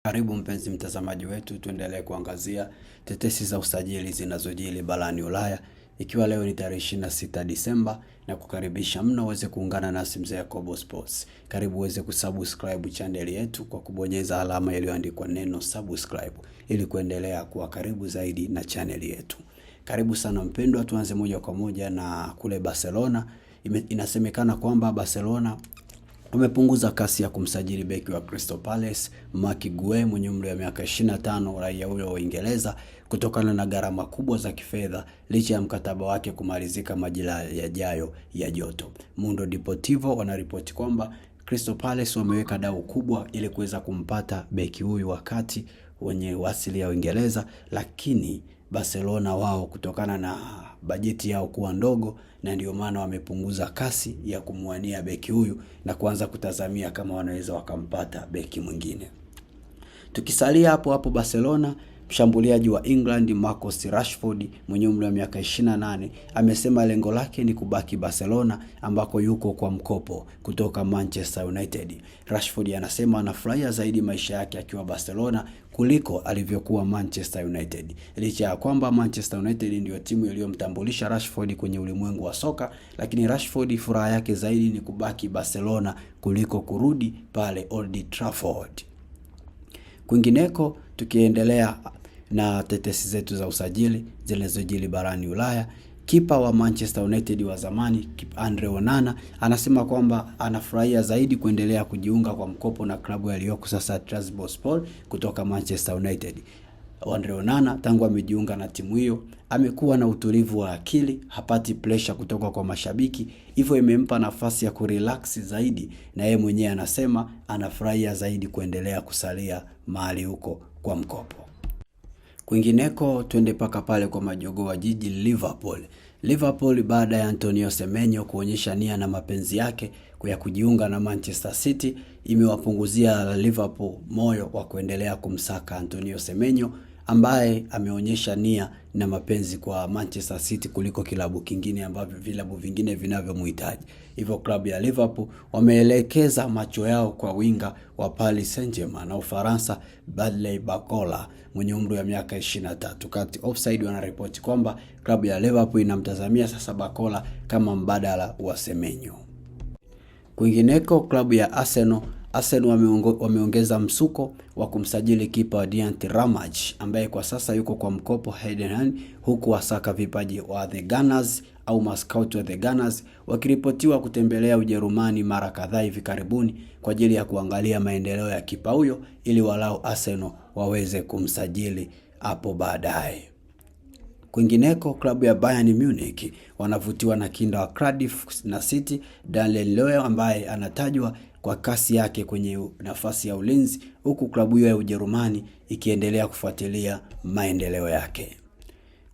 Karibu mpenzi mtazamaji wetu, tuendelee kuangazia tetesi za usajili zinazojili barani Ulaya, ikiwa leo ni tarehe 26 Disemba, na kukaribisha mno uweze kuungana nasi Mzee Yakobo Sports. Karibu uweze kusubscribe channel yetu kwa kubonyeza alama iliyoandikwa neno subscribe ili kuendelea kuwa karibu zaidi na channel yetu. Karibu sana mpendwa, tuanze moja kwa moja na kule Barcelona. Inasemekana kwamba Barcelona wamepunguza kasi ya kumsajili beki wa Crystal Palace Marc Guehi mwenye umri wa miaka 25, raia huyo wa Uingereza, kutokana na gharama kubwa za kifedha licha ya mkataba wake kumalizika majira yajayo ya joto. Mundo Deportivo wanaripoti kwamba Crystal Palace wameweka dau kubwa ili kuweza kumpata beki huyu wakati wenye asili ya Uingereza, lakini Barcelona wao kutokana na bajeti yao kuwa ndogo, na ndio maana wamepunguza kasi ya kumwania beki huyu na kuanza kutazamia kama wanaweza wakampata beki mwingine. Tukisalia hapo hapo Barcelona, mshambuliaji wa England Marcus Rashford mwenye umri wa miaka 28 amesema lengo lake ni kubaki Barcelona ambako yuko kwa mkopo kutoka Manchester United. Rashford anasema anafurahia zaidi maisha yake akiwa Barcelona kuliko alivyokuwa Manchester United. Licha ya kwamba Manchester United ndiyo timu iliyomtambulisha Rashford kwenye ulimwengu wa soka, lakini Rashford furaha yake zaidi ni kubaki Barcelona kuliko kurudi pale Old Trafford. Kwingineko, tukiendelea na tetesi zetu za usajili zinazojili barani Ulaya, kipa wa Manchester United wa zamani Andre Onana anasema kwamba anafurahia zaidi kuendelea kujiunga kwa mkopo na klabu yaliyoko sasa Trabzonspor kutoka Manchester United. Andre Onana tangu amejiunga na timu hiyo amekuwa na utulivu wa akili, hapati pressure kutoka kwa mashabiki, hivyo imempa nafasi ya kurelax zaidi, na yeye mwenyewe anasema anafurahia zaidi kuendelea kusalia mahali huko kwa mkopo. Kwingineko twende paka pale kwa majogoo wa jiji Liverpool. Liverpool baada ya Antonio Semenyo kuonyesha nia na mapenzi yake ya kujiunga na Manchester City, imewapunguzia Liverpool moyo wa kuendelea kumsaka Antonio Semenyo ambaye ameonyesha nia na mapenzi kwa Manchester City kuliko kilabu kingine ambavyo vilabu vingine vinavyomhitaji. Hivyo klabu ya Liverpool wameelekeza macho yao kwa winga wa Paris Saint-Germain na Ufaransa Bradley Barcola mwenye umri wa miaka 23. Kati Offside wanaripoti kwamba klabu ya Liverpool inamtazamia sasa Barcola kama mbadala wa Semenyo. Kwingineko, klabu ya Arsenal wameongeza msuko wa kumsajili kipa wa Diant Ramaj ambaye kwa sasa yuko kwa mkopo Heidenheim, huku wasaka vipaji wa The Gunners au mascout wa The Gunners wakiripotiwa kutembelea Ujerumani mara kadhaa hivi karibuni kwa ajili ya kuangalia maendeleo ya kipa huyo ili walau Arsenal waweze kumsajili hapo baadaye. Kwingineko, klabu ya Bayern Munich wanavutiwa na kinda wa Cardiff na City Daniel Lowe ambaye anatajwa kwa kasi yake kwenye nafasi ya ulinzi, huku klabu hiyo ya Ujerumani ikiendelea kufuatilia maendeleo yake.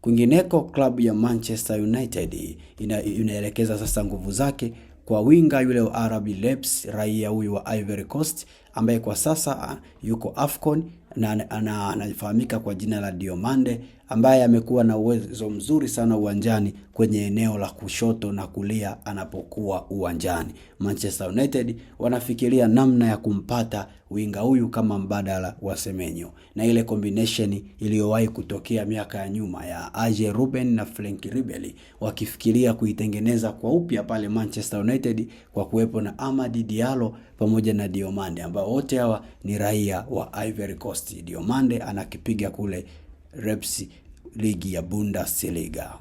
Kwingineko, klabu ya Manchester United inaelekeza sasa nguvu zake kwa winga yule wa RB Leipzig, raia huyu wa Ivory Coast ambaye kwa sasa yuko AFCON na anafahamika kwa jina la Diomande, ambaye amekuwa na uwezo mzuri sana uwanjani kwenye eneo la kushoto na kulia anapokuwa uwanjani. Manchester United wanafikiria namna ya kumpata winga huyu kama mbadala wa Semenyo, na ile combination iliyowahi kutokea miaka ya nyuma ya Arjen Robben na Frank Ribery, wakifikiria kuitengeneza kwa upya pale Manchester United kwa kuwepo na Amad Diallo pamoja na Diomande ambao wote hawa ni raia wa Ivory Coast. Diomande anakipiga kule Leipzig ligi ya Bundesliga.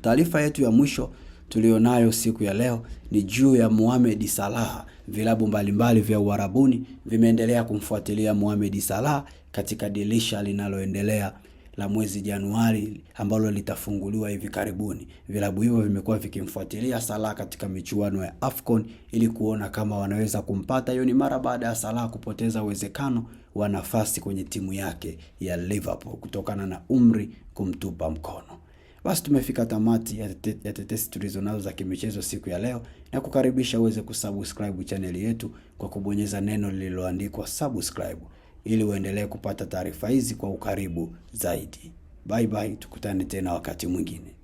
Taarifa yetu ya mwisho tulionayo siku ya leo ni juu ya Mohamed Salah. Vilabu mbalimbali vya Uarabuni vimeendelea kumfuatilia Mohamed Salah katika dirisha linaloendelea la mwezi Januari ambalo litafunguliwa hivi karibuni. Vilabu hivyo vimekuwa vikimfuatilia Salah katika michuano ya AFCON ili kuona kama wanaweza kumpata. Hiyo ni mara baada ya Salah kupoteza uwezekano wa nafasi kwenye timu yake ya Liverpool kutokana na umri kumtupa mkono. Basi tumefika tamati ya tetesi tulizonazo za kimichezo siku ya leo, na kukaribisha uweze kusubscribe chaneli yetu kwa kubonyeza neno lililoandikwa subscribe ili uendelee kupata taarifa hizi kwa ukaribu zaidi. Bye bye, tukutane tena wakati mwingine.